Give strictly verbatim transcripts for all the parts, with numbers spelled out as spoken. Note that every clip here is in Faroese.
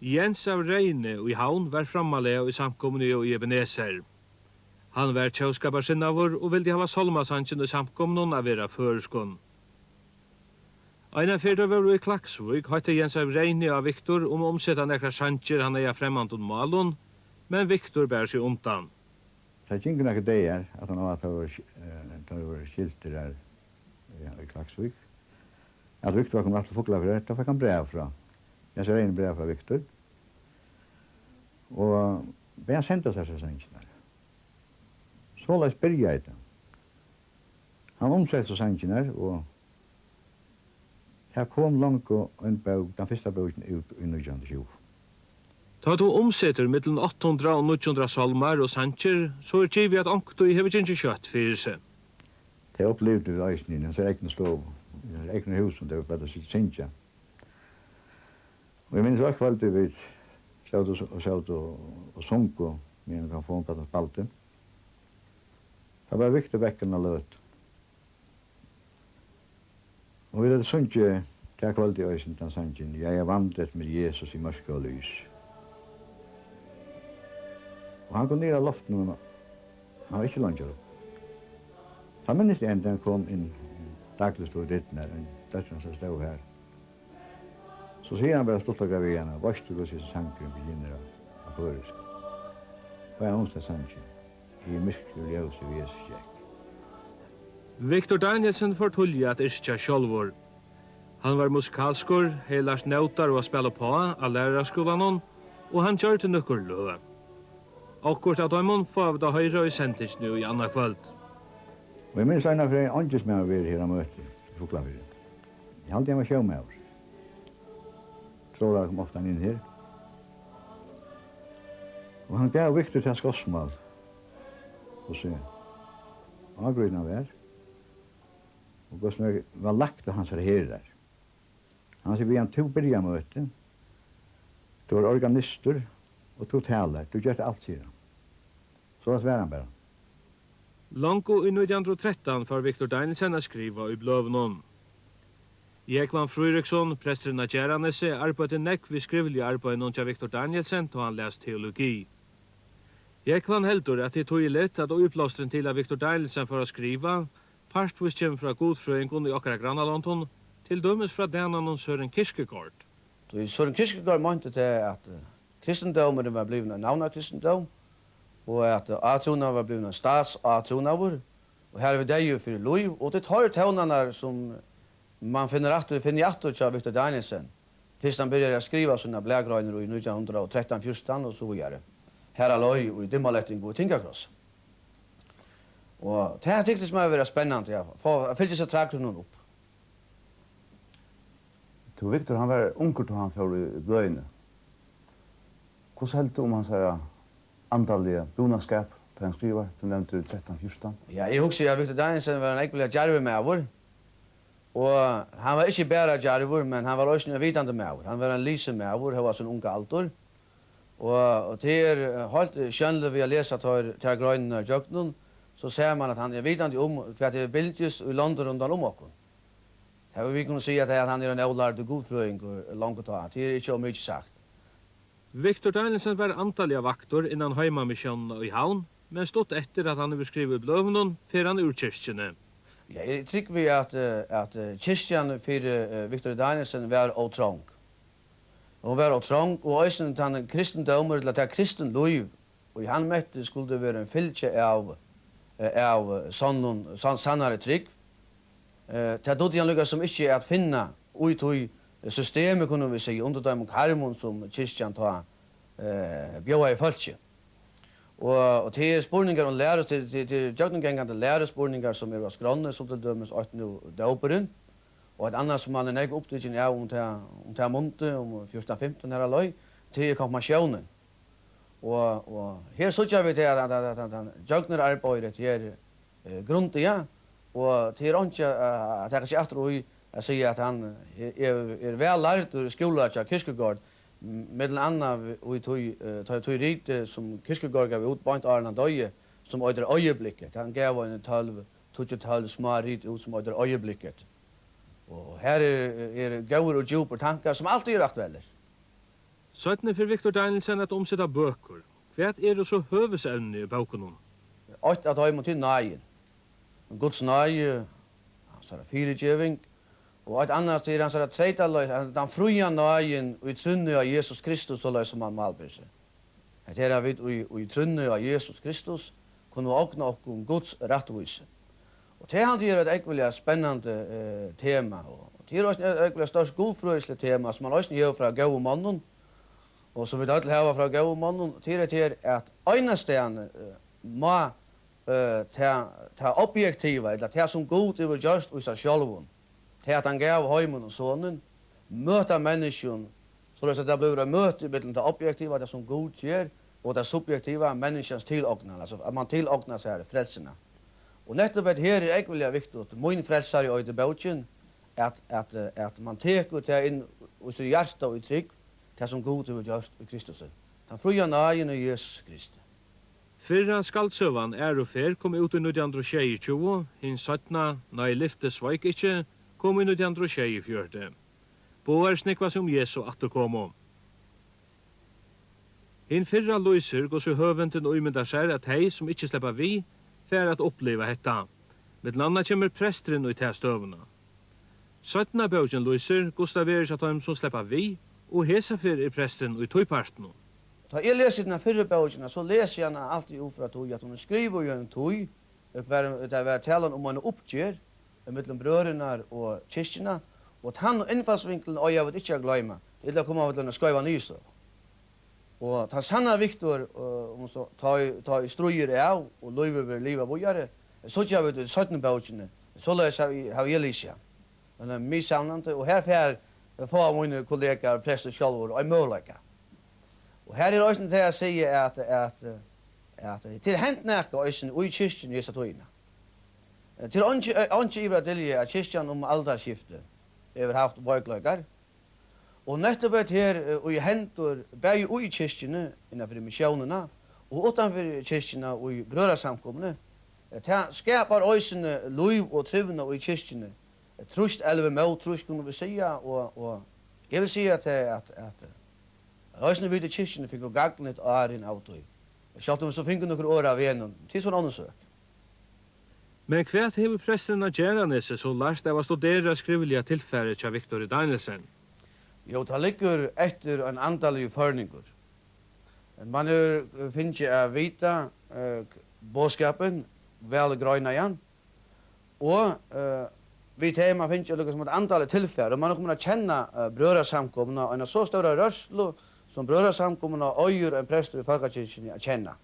Jens av Reyni í Havn var frammarlaga í samkomuni og í Ebenezer. Hann var tjóðskaparsinnaður og vildi hava sálmasangin í samkomunum at vera føroyskum. Eina ferð teir vóru í Klaksvík, heitti Jens av Reyni á Viktor um at umseta nakrar sangir, hann hevði á fremmandum málum, men Viktor bar seg undan. Tað gingu nakrir dagar, at hann var, at tað var, eh, tað var skiltir har, ja, í Klaksvík. At Viktor var komin aftur til Fuglafjarðar, tá fekk hann bræv frá, Jens av Reyni, bræv frá Viktor. Og bað hann senda sær sangirnar. Soleiðis byrjaði tað. Hann umsetti sangirnar, og har kom longu ein bók, tann fyrsta bókin, út í nítjan hundrað og tjúgu. Tá tú umsetur millum átta hundrað og níggju hundrað sálmar og sangir, so er givið, at onkuntíð hevur gingið skjótt fyri seg. Tey upplivdu vit eisini í hesi egnu stovu, í hesi egnu húsum, tey vóru bara at syngja. Og eg minnist eitt kvøldið, vit sótu og s-, og sótu og, og sungu, meðan grammofonplatan spældi. Tað var Viktor Beck eina løtu. Og vit høvdu sungið tað kvøldið eisini tann sangin, "Ja, eg vandri eftir mær Jesus í mørka og lýs." Og hann kom niður av loftinum, hann var ikki leingi uppi. Tá minnist eg enn, hann kom inn, Daglig stóð í dyrnar, ein dóttir hansara stóð har. So sigur hann bara stuttliga við hana, "Veitst tú, hvussu hesin sangurin byrjar á, á føroyskum?" Og hann umsetti sangin, "Í myrkri ljósið við Jesus gekk." Viktor Danielsen fór tíðliga at yrkja sjálvur. Hann var musikalskur, hevði lært nótar og at spæla uppá á læraraskúlanum, og hann gjørdi nøkur løg. Okkurt av teimum fáa vit at hoyra í sendingini í annað kvøld. Og eg minnist eina ferð, eingilskmaður verið her á møti í Fuglafirði. Eg haldi, hann var sjómaður. Trálarar kom ofta inn her. Og hann gav Viktor tað skotsmál, hvussu ágrýtin hann var, og hvussu var lagt á hansara herðar. Hann sigur við hann, "Tú byrjar møtið, tú ert organistur, og tú talar, tú gert alt," sigur hann. Soleiðis var hann bara. Longu í nítjan hundrað og trettan fór Viktor Danielsen at skriva í bløðunum. Jógvan Fríðriksson, presturin á Gjaranesi, arbeiddi nógv við skrivliga arbeiðinum hjá Viktor Danielsen, tá hann las teologi. Jógvan heldur, at tað er týðiligt, at íblásturin til, at Viktor Danielsen fór at skriva, partvíst kemur frá gudfrøðingum í okkara grannalondum, til dømis frá dananum Søren Kierkegaard. Tí Søren Kierkegaard meinti tað, at, eh, kristindómurin var blivin ein navnakristindóm, og at, eh, átrúnaður var blivin ein statsátrúnaður, og har við deyði fyri lív, og tað er teir tónarnar, sum man finnur aftur, finni aftur hjá Viktor Danielsen, fyrst hann byrjar at skriva sínar blaðgreinar í nítjan hundrað og trettan fjúrtan og so víðari. Har á leið í Dimmalætting og Tingakrossi. Og tað tyktist mær at vera spennandi, ja, at fáa, at fylgja hesum træðrunum upp. Tú, Viktor, hann var ungur, tá hann fór í, í bløðini. Hvussu heldur tú um hansara andaliga búnaskap, tá hann skrivar? Tú nevndir trettan fjúrtan. Ja, eg hugsi, at Viktor Danielsen var ein ógvuliga djarvur maður. Og hann var ikki bara djarvur, men hann var eisini ein vitandi maður. Hann var ein lisin maður, hóast sín unga aldur. Og, og tað er, eh, heilt, eh, sjónligt við at lesa tær, tær greinarnar ígjøgnum, so sær mann, at hann er vitandi um, hvat er bylgjust í londum rundan um okkum. Tað vil vit kunna siga, at, at hann er ein ólærdur gudfrøðingur longu tá. Tað er ikki ov mikið sagt. Viktor Danielsen var andaliga vaktur innan Heimamissiónina í Havn, men stutt eftir, at hann hevur skrivað í bløðunum, fer hann úr kirkjuni. Ja, eg trúgvi, at, eh, at, eh, kirkjan fyri, eh, Viktor Danielsen var ov trong. Hon var ov trong, og eisini tann kristindómur, ella tað kristinlív, ið hann møtti, skuldi vera ein fylgja av, eh, av sonnum, sann-, sannari trúgv. Eh, tað dugdi hann líka sum ikki at finna í tí systemi, kunnu vit siga, undir teimum karmum, sum kirkjan tá, eh, bjóðaði fólki. Og, og tað er spurningar um læru, tað, tað, tað er gjøgnumgangandi læruspurningar, sum eru á skránni, sum til dømis eitt nú dópurin, og eitt annað, sum hann er nógv upptikin av um tað, um tað mundið, um fjúrtan fimtan har á leið, tað er konfirmatiónin. Og, og her síggja vit, at, at, at, at hann gjøgnir arbeiðið her, eh, grundiga, og tað er einki, eh, at taka seg aftur í at siga, at hann er, er, er væl lærdur í skúla hjá Kierkegaard, m-, millum annað í tí, eh, tá, tí riti, sum Kierkegaard gav út beint áðrenn hann doyði, sum eitur Øjeblikket. Hann gav eini tólv, tíggju, tólv smá rit út, sum eitur Øjeblikket. Og her er, er góðir og djúpir tankar, sum altíð eru aktuellir. Seinni fer Victor Danielsen at umseta bøkur. Hvat eru so høvuðsevnini í bókunum? Eitt av teimum, tað er náðin. Guds náði, hansara fyrigeving, og eitt annað, tað er hansara treytaleysi, tann fría náðin í trúnni á Jesus Kristus, soleiðis sum hann málber seg. Hetta er, at vit í, í trúnni á Jesus Kristus kunnu ogna okkum Guds rættvísi. Og tað haldi eg er eitt ógvuliga spennandi, eh, tema, og tað er eisini eitt ógvuliga stórt gudfrøðisligt tema, sum man eisini hevur frá góðum monnum, og sum vit øll hava frá góðum monnum, tað er hetta her, at einastaðni, eh, má, eh, tað, tað objektiva, ella tað, sum Gud hevur gjørt í sær sjálvum, tað, at hann gav heimin og Sonin, møta menniskjum, soleiðis at tað blívur eitt møti millum tað objektiva, tað sum Gud ger, og tað subjektiva, menniskjans tilognan, altso at man tilognar sær frelsuna. Og nettupp hetta her er ógvuliga viktigt. Mín frelsari eitur bókin, at, at, eh, at man tekur tað inn í sítt hjarta og í trúgv, tað sum Gud hevur gjørt í Kristusi. Tann fría náðin í Jesus Kristi. Fyrra skaldsøgan Æruferð kom út í nítjan hundrað og sjeyogtjúgu, hin seinna Nei, lyfti sveik ikki kom í nítjan hundrað og sjeyogfjøruti. Báðar snúgva seg um Jesu afturkomu. Hin fyrra lýsir, hvussu høvundin ímyndar sær, at tey, sum ikki sleppa við, fara at uppliva hetta. Millum annað kemur presturin í ta støðuna. Seinna bókin lýsir, hvussu tað verður hjá teimum, sum sleppa við, og hesa ferð er presturin í tí partinum. Tá eg lesi hesa fyrru bókina, so lesi eg hana altíð út frá tí, at hon er skrivað í eini tíð, hvar tað var talan um eina uppgerð millum brøðurnar og kirkjuna, og tann innfallsvinkulin eiga vit ikki at gloyma, ella koma vit til eina skeiva niðurstøðu. Og tann sanna Viktor, eh, um so, tá ið, tá ið stríð er av, og lívið verður livað víðari, síggja vit í seinnu bókini, soleiðis havi, havi eg lisið hann. Men, eh, missamlandi, og her fær, fáa mínir kollegar, prestur sjálvur, ein møguleika. Og her er eisini tað at siga, at, at, at til er hent nakað eisini í kirkjuni í hesa tíðina. Til er einki, einki ivi at dylja, at kirkjan um aldarskiftið hevur havt veikleikar. Og nettupp hetta her, eh, ið hendir bæði í kirkjuni, innan fyri missiónina, og uttan fyri kirkjuna í brøðrasamkomuni, eh, tað skapar eisini lív og trivnað í kirkjuni. Trýst elvir móttrýst, kunnu vit siga, og, og eg vil siga tað, at, at, at eisini vit í kirkjuni fingu gagnligt árin av tí. Sjálvt um vit so fingu nøkur orð av vegnum, tað er so ein onnur søk. Men hvat hevur presturin á Gjalarnesi so lært av at studera skrivliga tilfarið hjá Viktori Danielsen? Jú, tað liggur eftir ein andaligur førningur. Man hevur, eh, fingið at vita, eh, boðskapin, væl greinaðan, og, eh, við tað hevur man fingið líka sum eitt andaligt tilfar, og man er komin at kenna, eh, brøðrasamkomuna, eina so stóra rørslu, sum brøðrasamkomuna eigur ein prestur í fólkakirkjuni at kenna.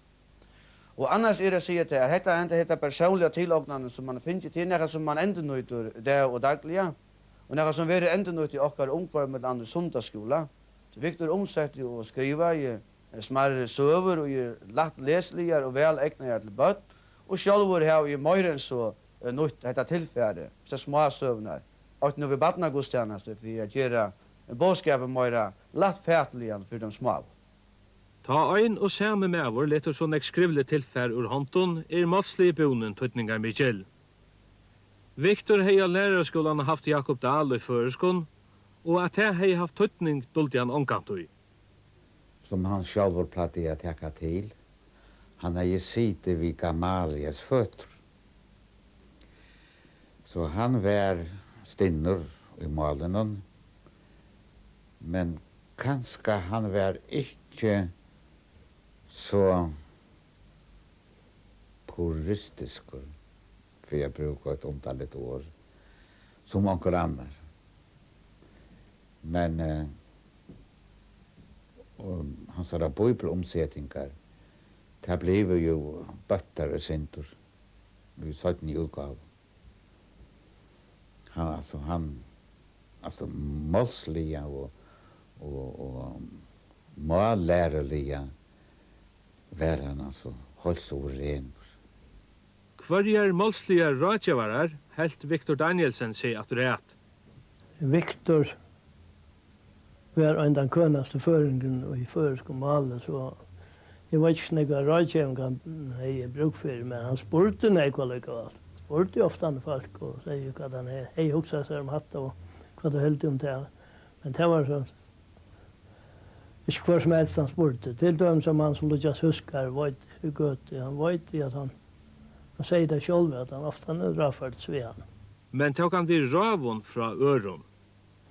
Og annars er at siga tað, at hetta, hetta, hetta persónliga tilognanin, sum man hevur fingið, tað er nakað, sum man endurnýtir dag og dagliga, og nakað, sum verður endurnýtt í okkara umhvørvi, millum annað í sunnudagsskúla. So Viktor umsetti og skrivaði, eh, smærri søgur, ið eru lætt lesiligar og væl egnaðar til børn, og sjálvur havi eg meira enn so, eh, nýtt hetta tilfarið, so smásøgurnar, eitt nú við barnagudstænastu, fyri at gera boðskapin meira lætt fatiligan fyri teimum smáu. Tá ein og sami maður letur so nógv skrivligt tilfar úr hondum, er málsligi búnin týdningarmikil. Viktor hevði á læraraskúlanum havt Jákup Dahl í føroyskum, og at tað hevði havt týdning, duldi hann ongantíð. Sum hann sjálvur plagdi at taka til. Hann hevði sitið við Gamaliels føtur. So hann var stinnur í málinum, men kanska hann var ikki so puristiskur, fyri at brúka eitt undarligt orð, sum onkur annar. Men, eh, og hansara bíbliuumsetingar, tað blivu jú bøttar eitt sindur í seinni útgávu. Hann, altso, hann, altso, málsliga og, og, og mállæriliga var hann, altso, heilt suverenur. Hvørjar málsligar ráðgevarar helt Viktor Danielsen seg afturat? Viktor var ein tann kønasti føroyingurin í føroyskum máli, so eg veit ikki, nógva ráðgeving hann hevði brúk fyri, men hann spurdi nógv allíkavæl. Spurdi ofta fólk og segði, hvat hann he-, hevði hugsað sær um hatta og hvat tú heldur um tað. Men tað var so, Ikki hvør sum helst hann spurdi. Til dømis ein mann sum Líggjas Huskar veit í Gøtu, hann veit, at hann, hann segði tað sjálvur, at hann ofta ráðførdi seg við hann. Men tók hann við ráðum frá øðrum?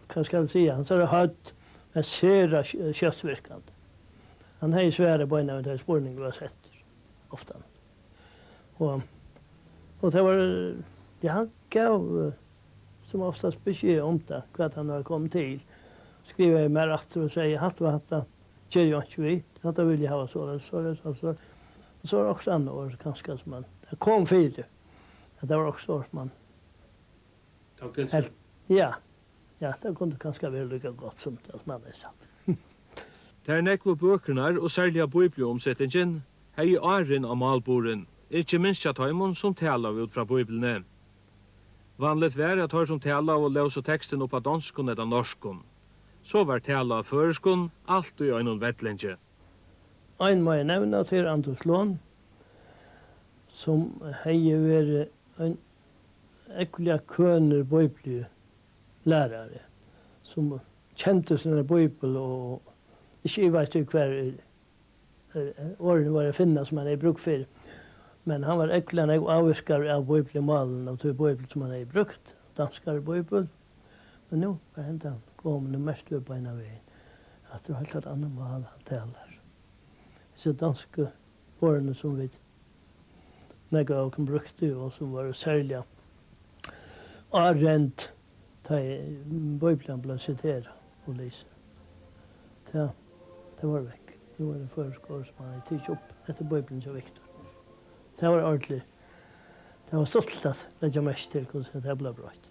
Hvat skal eg siga? Hansara høvd var sera sj-, skjótt virkandi. Hann hevði svarið beinanvegin, tá ið spurningur var settur, ofta. Og, og tað var, ja, hann gav, eh, sum oftast besked um tað, hvat hann var komin til. Skrivaði mær aftur og segði: "Hatta og hatta geri eg einki við, hatta vil eg hava soleiðis, soleiðis, altso." Og so var okkurt annað orð, kanska, sum hann, tað kom fyri, at tað var okkurt orð, sum hann Tók til sín. Hel-, ja. Ja, tað kundi kanska verið líka gott sum tað, sum hann hevði sagt. Tær nógvu bøkurnar, og serliga bíbliuumsetingin, hevði árin á málburðin, ikki minst hjá teimum, sum talaðu út frá Bíbliuni. Vanligt var, at teir, sum talaðu, lósu tekstin upp á donskum ella norskum. So var talað á føroyskum alt í einum vellingi. Ein má eg nevna, tað er Anders Lund, sum hevði verið ein ógvuliga kønur bíbliulærari, sum kendi sína bíbel, og ikki ivaðist í, hvar, eh, orðini vóru at finna, sum hann hevði brúk fyri. Men hann var ógvuliga nógv ávirkaður av bíbliumálinum, av tí bíbel, sum hann hevði brúkt, danskari bíbel. Men nú var hendan komin, nú merkti eg beinanvegin, at tað var heilt eitt annað mál, hann talar. Hesi donsku orðini, sum vit, nógv av okkum brúktu, og sum vóru serliga árend, tá ið Bíblian bleiv siterað og lisin. Tað, tað var vekk. Nú var tað føroysk orð, sum hann hevði tikið upp eftir Bíbliuni hjá Viktor. Tað var ordiliga, tað var stuttligt at leggja merki til, hvussu tað bleiv broytt.